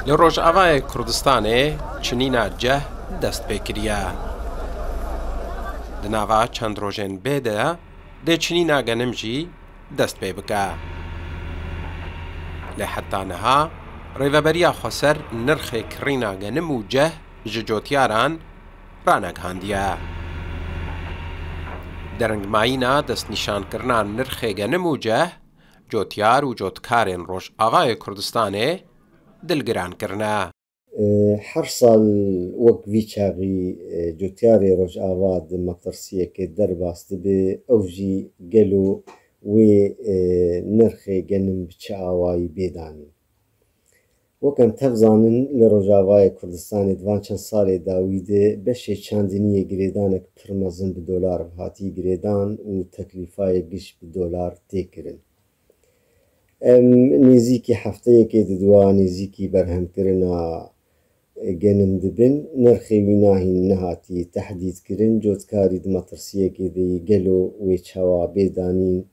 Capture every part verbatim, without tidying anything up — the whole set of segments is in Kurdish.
Li Rojavayê Kurdistanê çinîna ceh dest pê kiriye. Di nava çend rojên bê de dê çinîna genim jî dest pê bike. Lê heta niha Rêveberiya Xweser nirxê kirîna genim û ceh ji cotyaran ranegihandiye. Derengmayîna destnîşankirina nirxê genim û ceh, cotyar û cotkarên Rojavayê Kurdistanê dilgiran kirine. Her sal wek vî çaxî, e, cotyarê Rojava di metirsiyekê derbas dibe, ew jî gelo wê, e, nirxê genim bi çi awayî bê danîn. Wek em tev zanin, li Rojavayê Kurdistanê di van çend salê dawî de beşê çandiniyê girêdanek pir mezin bi dolar hatî girêdan û teklîfayê giş bi dolar tê kirin. Em nêzîkî hefteyekê diduwa nêzîkî berhemkirina genim dibin. Nirxê wî nahîn nehatî tehdîdkirin. Cotkarî di metirsiyekê de yî, gelo wê çawa bê danîn?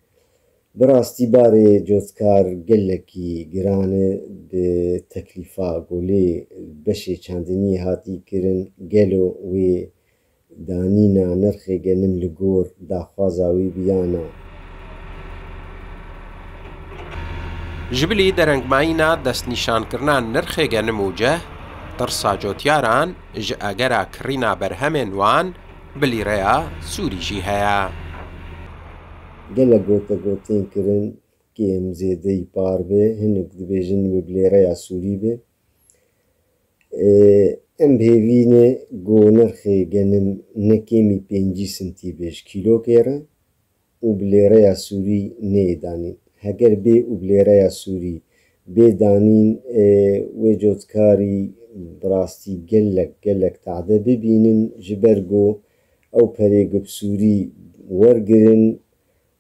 Bi rastî barê cotkar gelekî giran e, bi teklîfa ku lê beşê çandiniyê hatî kirin, gelo wê danîna nirxê genim li gor daxwaza wî bî ya na? Ji bilî derengmayîna destnîşankirina nirxê genim û ceh, tirsa cotyaran ji egera kirîna berhemên wan bi lîreya Sûrî jî heye. Gelek gotegotên kirin, kêm zêdeyî par be, hinek dibêjin wê bi lêreya Sûrî be. Ê, em bi hêvî ne ku nirxê genim ne kêmî pêncî sintî be ji kîlokê re û bi lêreya Sûrî neyê danîn. Heger bê û bi lêreya Sûrî bê danîn, ê, wê cotkarî bi rastî gelek, gelek tade bibînin, ji ber ku ew perê ku bi Sûrî wergirin,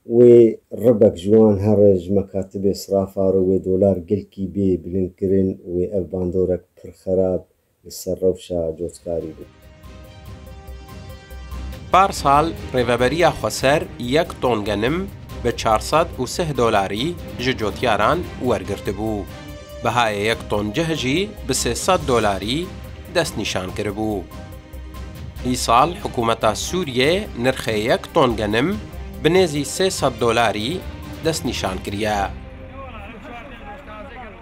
wê ribek ji wan here ji mekatibê sirafa re wê dolar gelkî bê bilindkirin, wê ev bandorek pir xerab li ser rewşa cotkarî be. Parsal Rêveberiya Xweser yek ton genim bi çar sed û sih dolarî ji cotyaran wergirtibû. Bihayê yek ton cih jî bi sê sed dolarî destnîşan kiribû. Îsal hikûmeta Sûriyê nirxê yek ton genim bi nêzî sê sed dolarî destnîşan kiriye.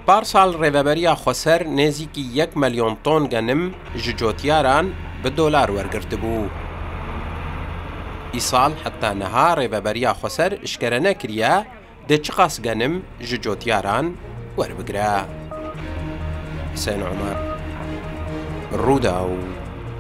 Parsal Rêveberiya Xweser nêzîkî yek milyon ton genim ji cotyaran bi dolar wergirtibû. Îsal heta niha Rêveberiya Xweser eşkere nekiriye dê çiqas genim ji cotyaran werbigire. Husên Omer, Rûdaw.